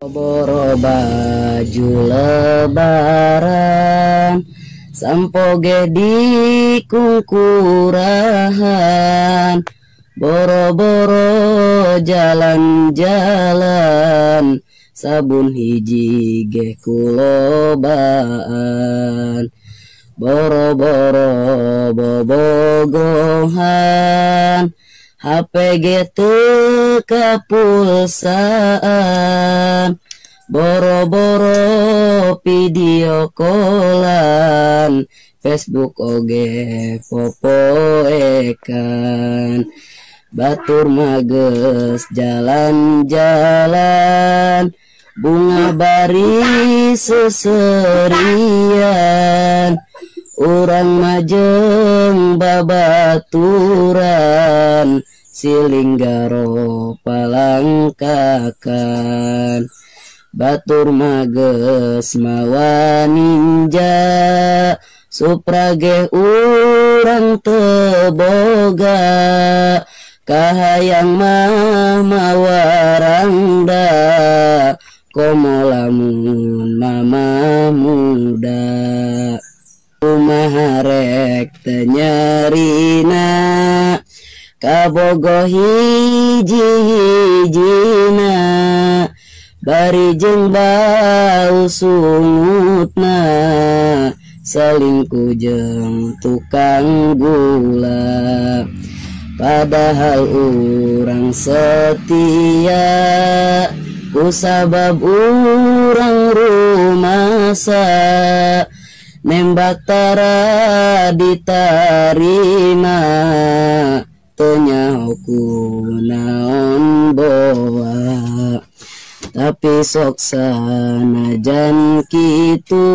Boro baju lebaran, sampo ge dikungkurahan, boro-boro jalan-jalan, sabun hiji ge kulobaan, boro-boro bobogohan, HP ge teu kapulsaan, boro-boro video callan, Facebook oge popoekan, batur mah geus jalan-jalan, bunga bari seserian, urang mah jeung babaturan, siling garo palangkakan, batur mah geus mawa Ninja, Supra ge urang teu boga, kahayang mah mawa rangda, komo lamun mama muda. Kumaha rek teu nyerina, kabogoh hiji-hijina, bari jeung bau sungutna, selingkuh jeung tukang gula. Padahal urang setia, kusabab urang rumasa, nembak tara ditarima, teu nyaho kunaon boa. Tapi sok sanajan kitu,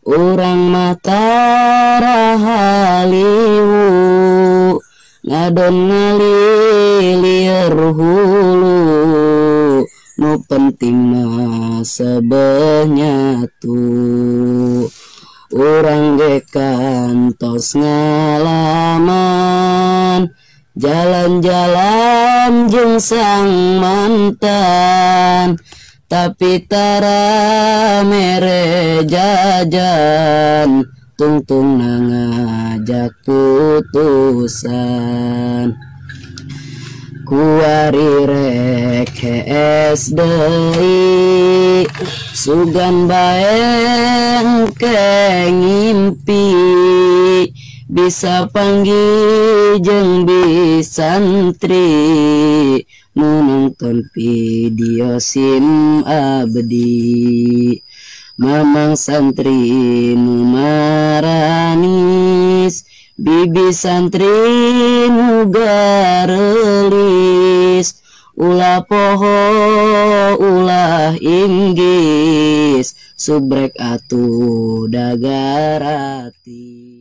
urang mah tara haliwu, ngadon ngalilieur hulu, nu penting mah sebeh nyatu. Urang ge kantos ngalaman, jalan-jalan jeung sang mantan, tapi tara mere jajan, tungtungna ngajak putusan. Kuari rek hees deui, sugan bae engke ngimpi, bisa panggih jeung bisantri, nu nongton video sim abdi. Mamang santri nu maranis, bibi santri nu garelis, ulah poho ulah inggis, subrek atuh dagarati.